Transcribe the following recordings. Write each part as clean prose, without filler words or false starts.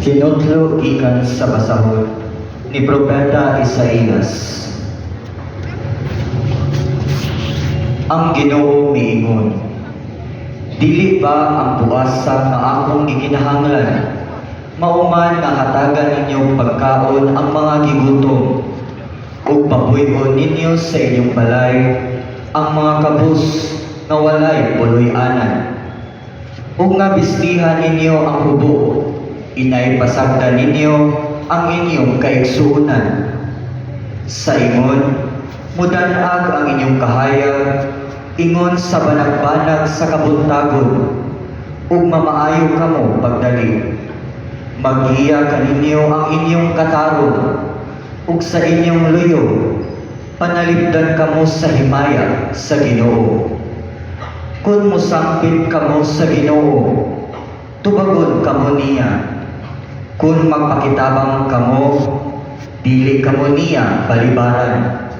Hinutlo gikan sa basahon ni Propeta Isaías. Ang Ginoo miingon, "Dili ba ang buasa nga akong gikinahanglan? Mao man nga hatagan ninyo pagkaon ang mga gigutom, ug papuy-on ninyo sa inyong balay ang mga kabus nga walay puloy-anan. Ug nga bistihan ninyo ang hubo, inay pasagdan ninyo ang inyong kaigsuonan. Sa ingon, mudan-ag ang inyong kahayag, ingon sa banag-banag sa kabuntagon, ug mamaayo kamo pagdali. Maghiya kaninyo ang inyong katarong, ug sa inyong luyo, panalipdan kamo sa himaya sa Ginoo. Kung mosampit kamo sa Ginoo, tubagon kamo niya. Kung magpakitabang kamo, dili kamo niya balibaran.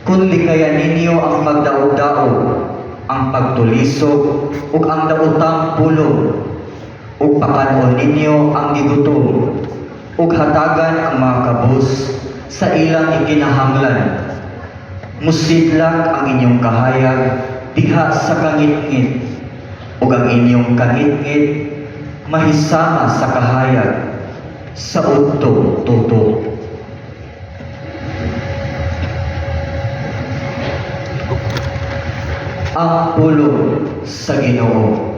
Kung likayan ninyo ang pagdaog-daog, ang pagtulisok, ug ang daotang pulong, ug pakan-on ninyo ang gigutom, ug hatagan ang mga kabus sa ilang ikinahanglan. Musidlak ang inyong kahayag diha sa kangitngit, ug ang inyong kangitngit mahisama sa kahayag sa udto tutok." Ang pulong sa Ginoo.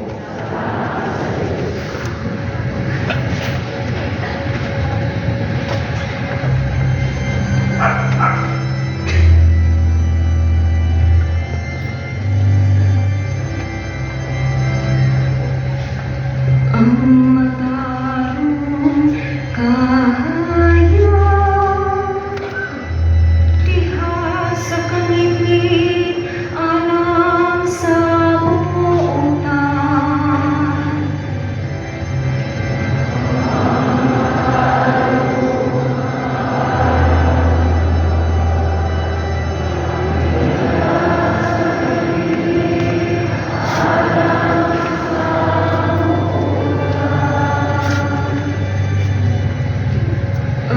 Ang matarong kahayag diha sa kangitngit alang sa buotan.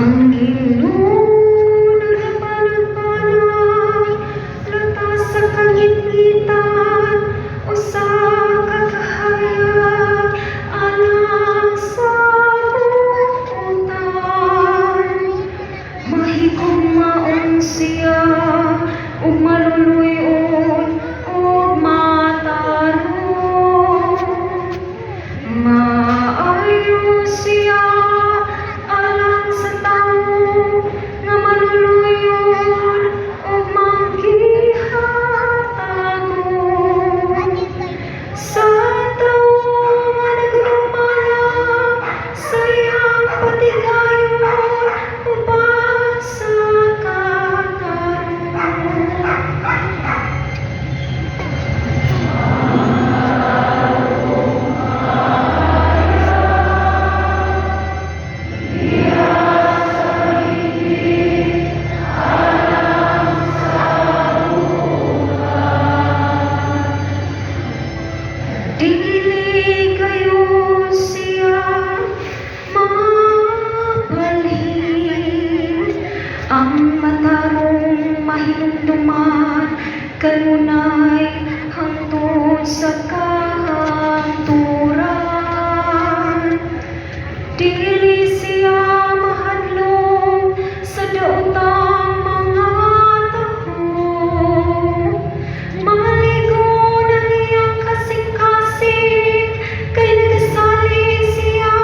Ang Ginoo nagapanagbanag latas sa kangitngitan, usa ka kahayag alang sa buotan. Mahigugmaon siya ug maluluy-on ug matarong. Maayo siya alang sa tawo nga maluluy-on ug manggihatagon. Sa tawo nga nagalumala sa iyang patigayon uban sa katarong. Dili kayo siya mabalhin. Ang matarong mahinumduman kanunay hangtod sa kahangturan. Dili siya mahadlok sa daotang mga tawo. Maligon ang iyang kasing-kasing kay nagasalig siya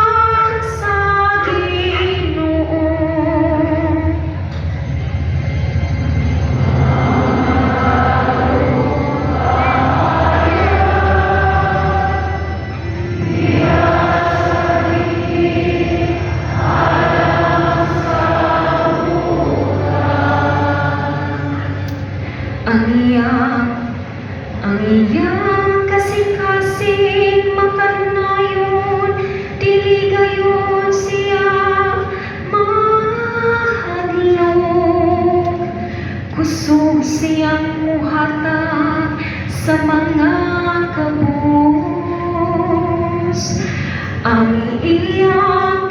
sa Ginoo. Ang iyang kasing-kasing makanunayon, dili gayon siya mahadlok. Kusog siyang muhatag sa mga kabus. Ang iyang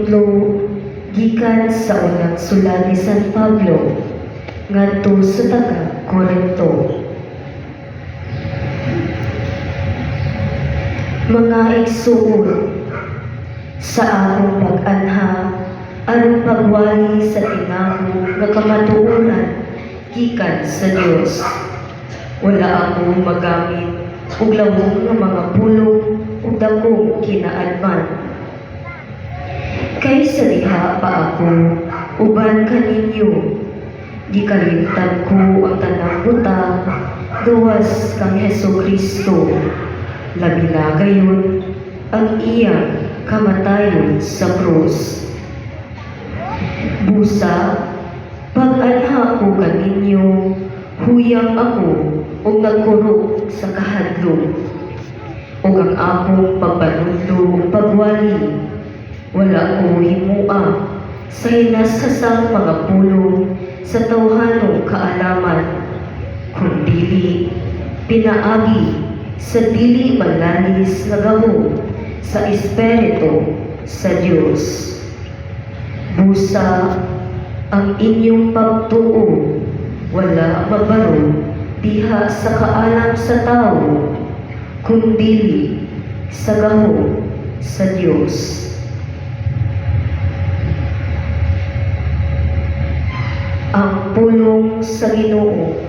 Pagtutudlo gikan sa unang sulat ni San Pablo ngadto sa taga Korinto. Mga igsuon, sa akong pag-anha aron pagwali sa tinago nga kamatuoran gikan sa Dios, wala ako magamit og lawom nga mga pulong ug dakong kinaadman. Kay sa diha pa ako uban kaninyo, gikalimtan ko ang tanang butang gawas kang Heso Kristo, labi na gayon ang iyang kamatayon sa krus. Busa, pag-anha ko kaninyo, huyang ako ug nagkurog sa kahadlok. Ug ang akong pagpanudlo ug pagwali, wala ko himua sa hinashasang mga pulong sa tawhanong kaalaman, kundili pinaagi sa dili malalis nga gahom sa Espiritu sa Dios. Busa, ang inyong pagtuo wala mabaro diha sa kaalam sa tao, kundili sa gahom sa Dios. Ang pulong sa Ginoo.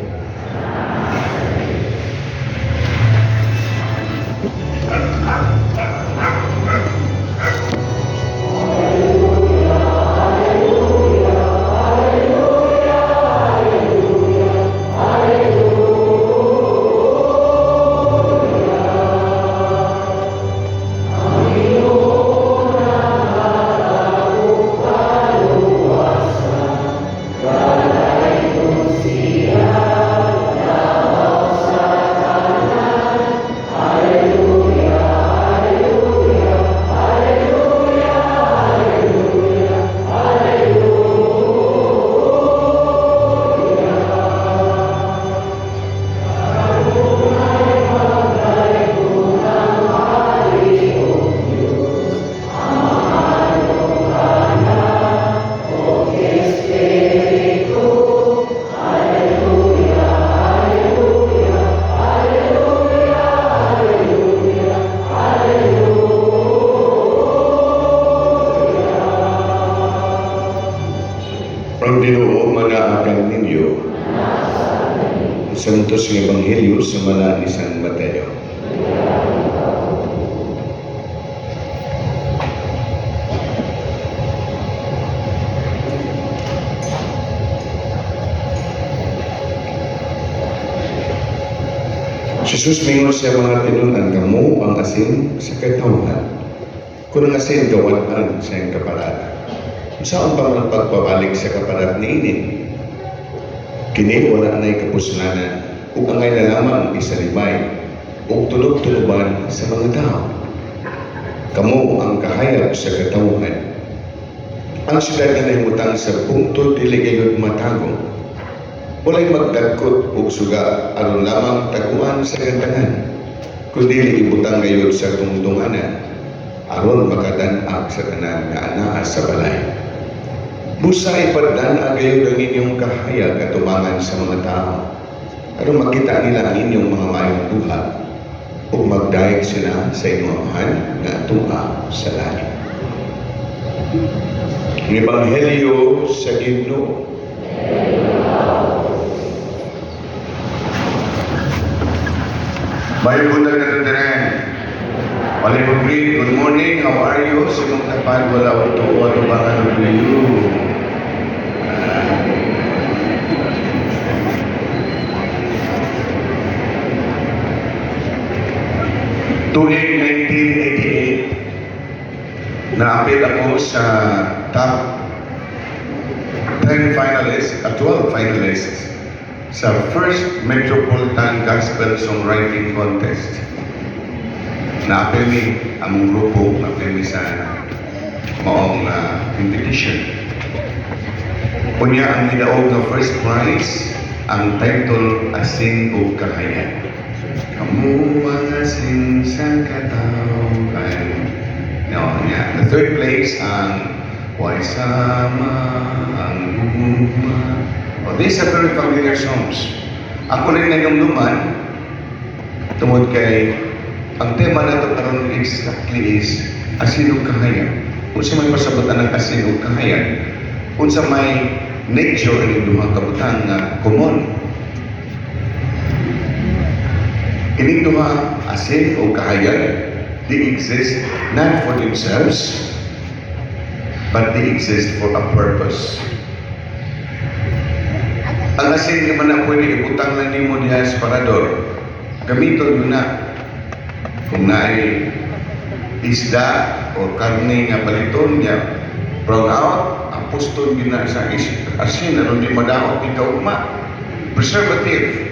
Ang Ginoo manaa kaninyo. Santos nga Ebanghelyo sumala ni San Mateo. Si Jesus mingon sa mga tinun-an, "Kamo ang asin sa katawhan. Kung ang asin gawad-an sa iyang kaparat, unsaon pa man pagpabalik sa kaparat niini? Kini wala na'y kapuslanan ug angay na lamang isalibay ug tulob-tuloban sa mga tao. Kamo ang kahayag sa katawhan. Ang syudad nga nahimutang sa bungtod dili gayud matago. Walay magdagkot og suga aron lamang taguan sa gantangan, kundi ibutang gayud sa tungtunganan aron makadan-ag sa tanan nga anaa sa balay. Busa ipadan-a gayud ang inyong kahayag atubangan sa mga tao aron makita nila ang inyong mga maayong buhat ug magdayeg sila sa inyong Amahan nga atua sa langit." Ang Ebanghelyo sa Ginoo. Maayong buntag tanan. Palibog greet, good morning, how are you? Sa imong tapad, wala ko tuwa, tubangan ng you. Tuig 1988, naapil ako sa top 10 finalists, 12 finalists sa first Metropolitan Gospel Songwriting Contest. Naapil mi among grupo, naapil mi sa maong competition. Unya ang nidaog nga first prize, ang title "Asin o Kahayag." Kamu ang asin sa katawhan. No, yeah. The third place ang Way sama ang gugma. Oh, these are very familiar songs. Ako rin nahinumduman, tungod kay ang tema nato karon exactly is asin ug kahayag. Unsa may pasabutan ng asin ug kahayag? Unsa may nature ining duha ka butang nga common? Ining duha, asin o kahayag, they exist not for themselves, but they exist for a purpose. Ang asin di man na pwede ibutang lang nimo diha sa parador. Gamiton mo na. Kung naay isda o karne nga paliton niya, brown out, apuston gyud na sa asin aron di madaot ni kaugma. Preservative.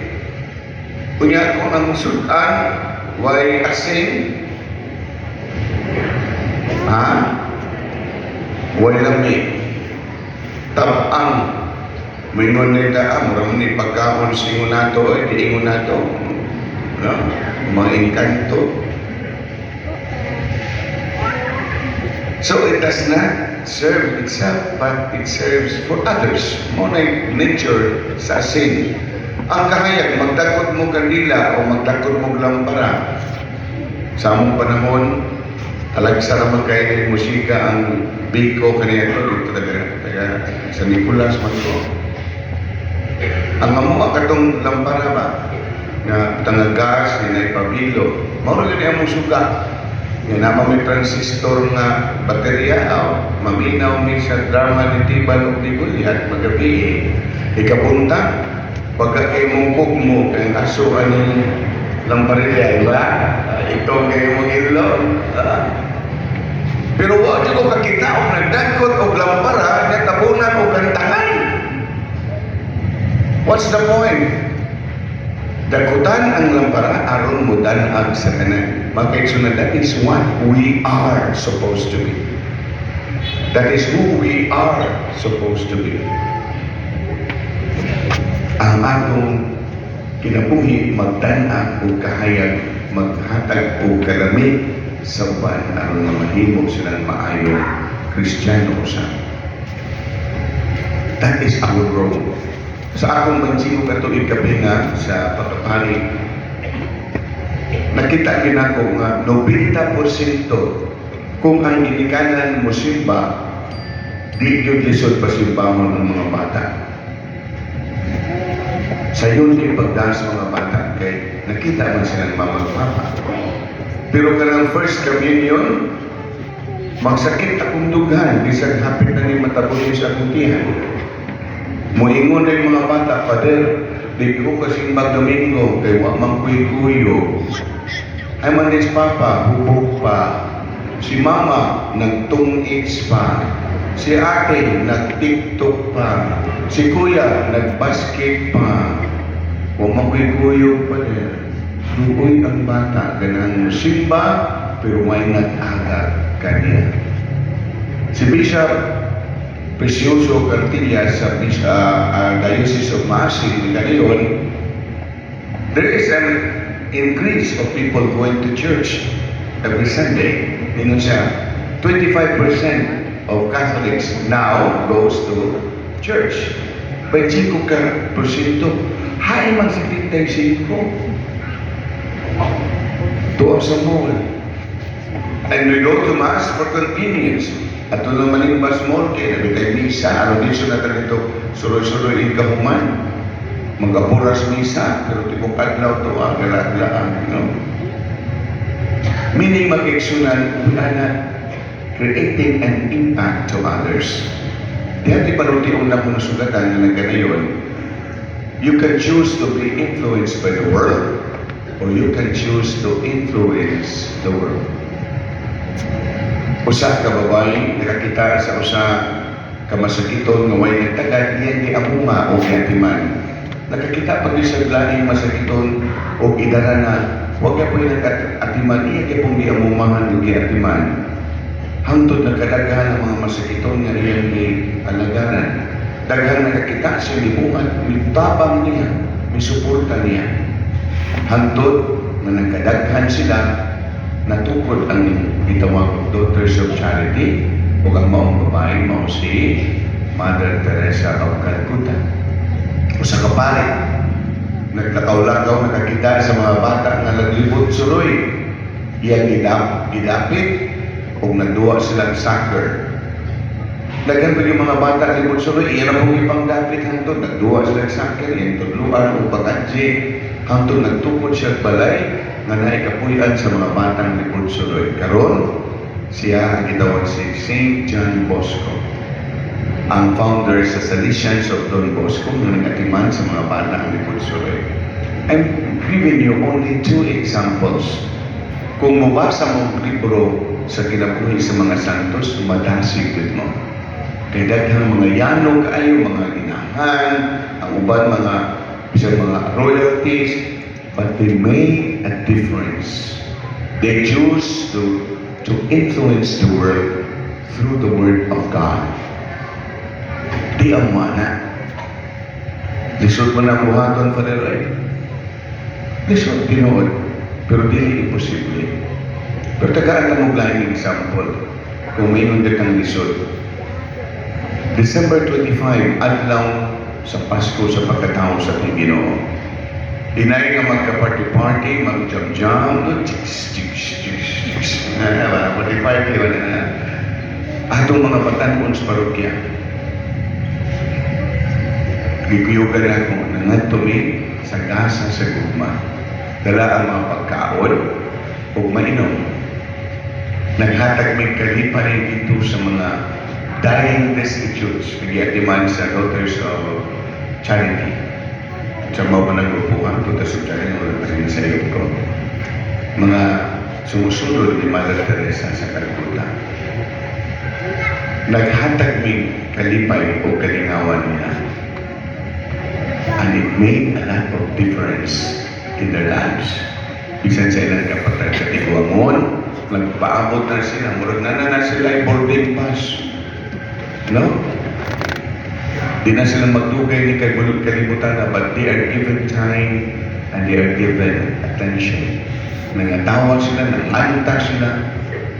Unya kung ang sudan way asin, ha? Way lami. Tabang. Moingon nila, ah, mura man ni pagkaon sa ingon nato, ay di ingon nato. No? Mga engkanto. So it does not serve itself, but it serves for others. Mao na nature sa asin. Ang kahayag, magdakot mo kandila o magdakot mo lampara. Sa among panahon, talagsa ra man kay ni musika ang Biko kaniya to dito taga, taga San Nicolas man ko. Ang amo ang katong lampara ba nga tanga gas ni nay pabilo. Mao ra gani among suka. Nga naa may transistor nga baterya aw maminaw mi sa drama ni Tiban ug ni Goliath magabi. Ikabuntag pagka kay mong mo kay ang aso aning lamparilla, di ba? Ah, ito kay mong ilo. Ah. Pero wa jud ko kakita og nagdagkot og lampara nga tabunan og kantangan. What's the point? Dakutan ang lampara aron mo dan-ag sa tanan. Mga kaigsunan, that is what we are supposed to be. That is who we are supposed to be. Ang atong kinabuhi magdan-ag og kahayag, maghatag og kalami sa uban aron nga mahimo silang maayong Kristiyano usa. That is our role. Sa akong 25 ka tuig kapinga sa pagkapari, nakita gyud nako nga 90% kung ang ginikanan mo simba, di gyud lisod pasimbahon ang mga bata. Sayon kay pagdaan sa mga bata kay nakita man silang mama ug papa. Pero kanang first communion, magsakit akong dughan bisag hapit na ni matabunin sa akong tiyan. Moingon na yung mga bata, "Father, di ko kasing Domingo kay wa man kuy kuyo." Ay man din si Papa, hubog pa. Si Mama, nagtungits pa. Si Ate, nag-TikTok pa. Si Kuya, nag-basket pa. Wa man kuy kuyo, Father. Luoy ang bata, ganang simba, pero may nag-agak kaniya. Si Bishop Precioso Cartilla sa Diocese of Maasin kaniyon, there is an increase of people going to church every Sunday. Ningon siya, 25% of Catholics now goes to church. 25 ka porsyento. Hain man 75. Tuwa sa mall. And we go to Mass for convenience. Ato lang manimbas mall, kay nabi kay misa, aron dito na dito, suroy-suroy in kahuman. Magapuras misa, pero tibok adlaw to ang galaglaan, no? Meaning mga kaigsunan, we are not creating an impact to others. Diha di panulti ang nako nasugatan nga nagkanayon, you can choose to be influenced by the world or you can choose to influence the world. Usa ka babae nakakita sa usa ka masakiton nga way nagtagad iyang giamuma o giatiman. Nakakita pag sa laing masakiton o idara na wa gyapon nag-atiman, iya gyapon giamumahan o giatiman. Hangtod nagkadaghan ang mga masakiton nga iyang gialagaran. Daghan nakakita siya mibuhat, mitabang niya, misuporta niya. Hangtod nga nagkadaghan sila, natukod ang gitawag Daughters of Charity. Ug ang maong babae mao si Mother Teresa of Calcutta. Usa ka pare, naglakaw-lakaw, nakakita sa mga bata nga naglibot suroy. Iyang gidapit ug nagduwa silang soccer. Daghan pa yung mga bata libot suroy, iya na pong ipangdapit hangtod nagduwa silang soccer, iyang tudluan ug pag-adji hangtod nagtukod siya og balay nga naay kapuy-an sa mga batang libot suroy. Karon siya ang gitawag si Saint John Bosco, ang founder sa Salesians of Don Bosco nga nagatiman sa mga bata ang libot suroy. I'm giving you only two examples. Kung mubasa mo ang libro sa kinabuhi sa mga santos, madasig gud mo. Kay daghang mga yano kaayo, mga ginahan, ang uban mga bisan mga royalties, but they made a difference. They choose to influence the world through the word of God. Di ang mana. Lisod mo na buhaton, Father Ray. Lisod, tinuod. Pero dili imposible. Pero tagaan na mo laing example. Kung may kang lisod. December 25, adlaw sa Pasko sa pagkatao sa atong Ginoo. Inay nga magka-party-party, mag-jam-jam, no, jigs, jigs, jigs, jigs. Na, wala, party-party, wala na. Atong mga batan-on sa parokya. Gikuyugan ako, nangadto mi sa gasa sa gugma. Dala ang mga pagkaon ug mainom. Naghatag may kalipay dito sa mga dying destitutes. Nagiatiman sa Daughters of Charity. Sa mga ba nagrupuhan, Daughters of Charity, wala kasi nasa iyo ko. Mga sumusunod ni Mother Teresa sa Calcutta. Naghatag mig kalipay o kalingawan nila. And it made a lot of difference in their lives. Bisan sa ilang kapatid sa tiguangon, nagpaabot na sila, murag na na sila yung boarding pass. No? Di na sila magdugay ni kay bulod kalibutan na, but they are given time and they are given attention. Nangatawa sila, nanganta sila,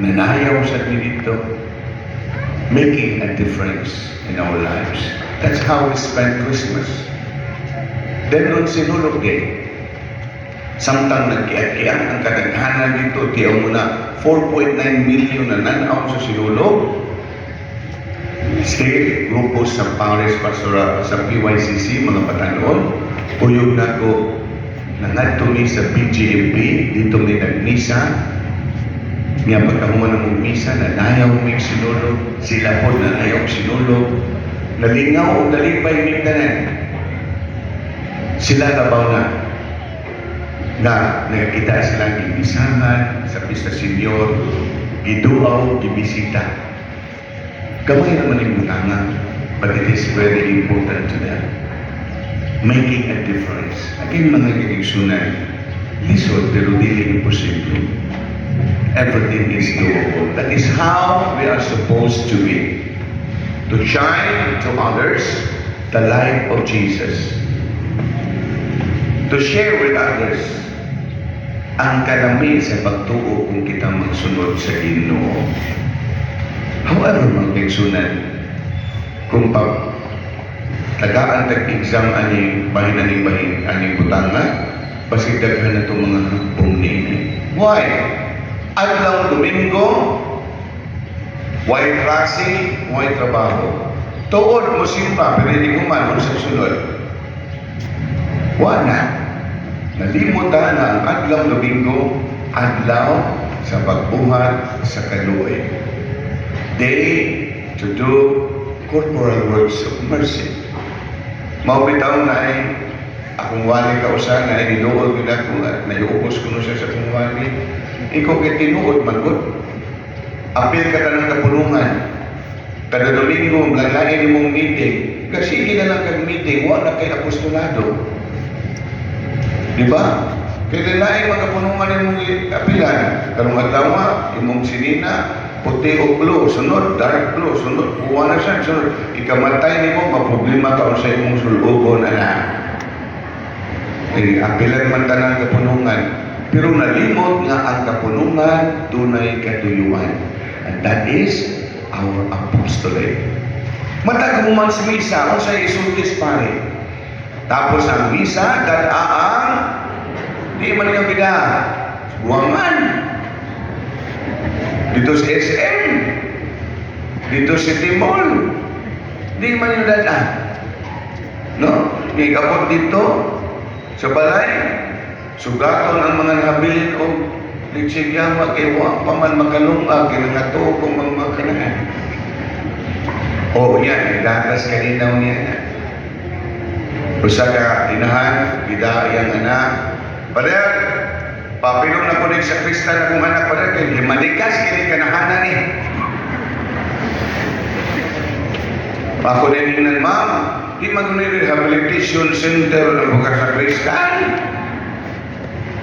nanayaw sa dito, making a difference in our lives. That's how we spend Christmas. Then on Sinulog Day, samtang nagkiat-kiat ang kadaghanan dito, tiyaw mo na 4.9 million na nanaw sa Sinulog. Still, grupo sa Paris Pastoral sa PYCC, mga batanon, kuyog na ko, nangadto mi sa BGMP, dito mi nagmisa, nga pagkahuman ng misa, nadayaw mi Sinulog, sila po nadayaw Sinulog, nalingaw o nalipay mi tanan. Sila labaw na na nakakita silang gimisahan sa Pista Senior, giduaw, gibisita. Gamay naman yung butanga, but it is very important to them. Making a difference. Again, mga kaigsunan, lisod pero dili imposible. Everything is doable. That is how we are supposed to be. To shine to others the light of Jesus. To share with others ang kalami sa pagtuo kung kita magsunod sa Ginoo. However, mga kaigsunan, kung pag tagaan tag exam ani bahin aning bahin aning butanga, basig daghan na itong mga hakbong niini. Why? Adlaw Domingo, way klase, way trabaho. Tuod mo simba, pero hindi ko man sa sunod. Wala. Nalimutan na ang adlaw Domingo, adlaw sa pagbuhat sa kaluoy. Day to do corporal works of mercy. Mao bitaw na ay akong wali kausa na ay niduol ko na kung naiubos ko no siya sa akong wali. Ikaw kay tinuod man gud. Apil ka tanang kapulungan. Kada Domingo, lalain imong meeting. Kasi na lang kag meeting, wa na kay apostolado. Di ba? Kay lain mga kapulungan imong apilan. Karong adlaw imong sinina, puti o blue, sunod, dark blue, sunod, kuha na siya, sunod. Ikamatay nimo, maproblema ka sa imong sulugon na na. Eh, apilan man tanang kapunungan. Pero nalimot nga ang kapunungan dunay katuyuan. And that is our apostolate. Matag human sa misa, unsay isulti sa pare? Tapos ang misa, dad-a ang di man yung bida. Buwangan. Dito sa SM. Dito sa Timol. Di man yung dad-a. No? May kapot dito sa balay. Sugaton ang mga nahabilin og leche yawa kay wa pa man makalungag kay nangatuo kong mga kanahan. Oh, yan, nagdatas kaninaw niya na. Usa ka inahan, gida iyang anak. Pader, papilong na ko sa kristal akong anak, pader, kay malikas kini kanahanan ni. Ako din ingnan, "Ma'am, di man ni rehabilitation center ng bukas sa kristal."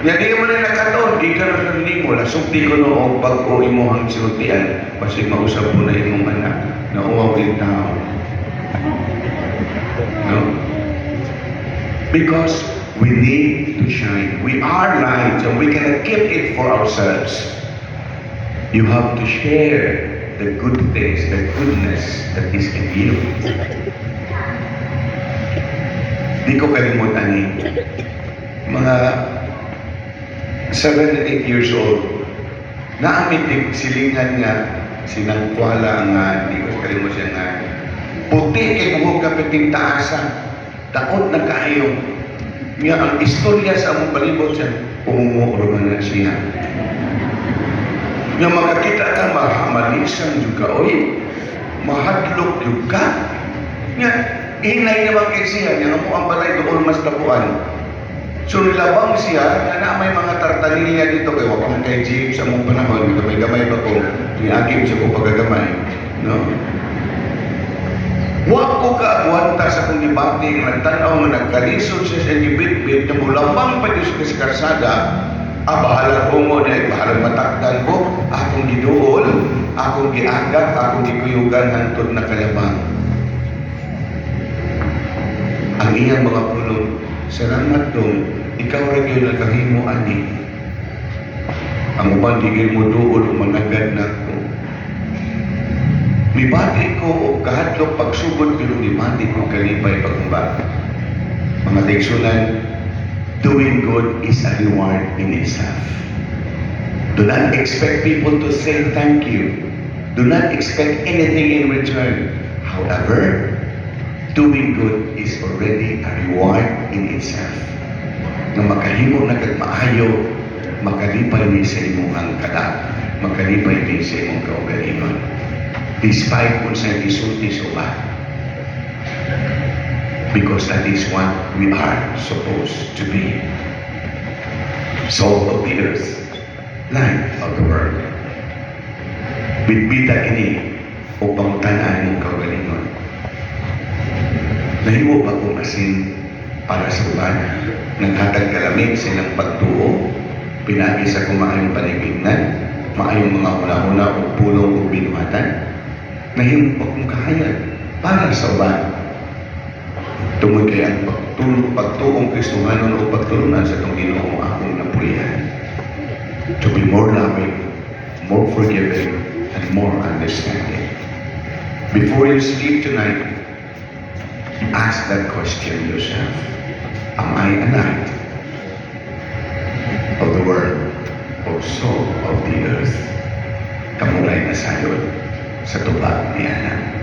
Nya di mo na nakatuon, di ka na nimo, lasugdi ko no og bag-o imong sinultian, basig mausap po na imong anak, nauwaw in tao. No? Because we need to shine. We are light and we cannot keep it for ourselves. You have to share the good things, the goodness that is in you. Di ko kalimutan ni mga 7 and 8 years old, naamit di silingan nga sinangkwala nga di ko kalimot siya nga puti kay buhok kapiting taasa, daot na kaayo niya. Ang istorya sa among palibot siya, umungo man na siya nga makakita ka, malisang jud ka, oy, mahadlok jud ka nga hinay naman kay siya nga mo ang balay doon mas tapuan. So nilabang siya nga na may mga tartanilya dito kay wa pa man kay jeep sa among panahon, gamay-gamay pa ko, niagim siya ko pagagamay, no? Wa ko kaagwanta sa akong gibati nga nagtan-aw nga nagkalisod siya sa gibitbit nga mulabang pa gyud siya sa karsada. Ah, bahalag ungo niya, bahalag matakdan ko, akong giduol, akong giagak, akong gikuyugan hangtod nakalabang. Ang iyang mga pulong, "Salamat dong, ikaw ra gyud nakahimo ani. Ang uban di gyud mo duol o managad na ako." Mibati ko og kahadlok pagsugod pero mibati ko kalipay pagkumba. Mga kaigsunan, doing good is a reward in itself. Do not expect people to say thank you. Do not expect anything in return. However, doing good is already a reward in itself. Nga makahimo na kag maayo, makalipay ni sa imong kalag, makalipay ni sa imong kaugalingon. Despite kung sa gisulti sa uban. Because that is what we are supposed to be. Salt of the earth, light of the world. Bitbita kini upang tan-an imong kaugalingon. Nahimo ba kong asin para sa uban? Naghatag kalamig sa ilang pagtuo, pinagi sa akong maayong panigignan, maayong mga huna-huna o pulong o binuhatan. Nahimo ba kong kahayag para sa uban? Tungod kay ang pagtulong, pagtuong Kristohanon o pagtulunan sa itong Ginoo akong napulihan. To be more loving, more forgiving, and more understanding. Before you sleep tonight, ask that question yourself. Am I a light of the world or salt of the earth? Kamo ray nasayod sa tubag ni Ana.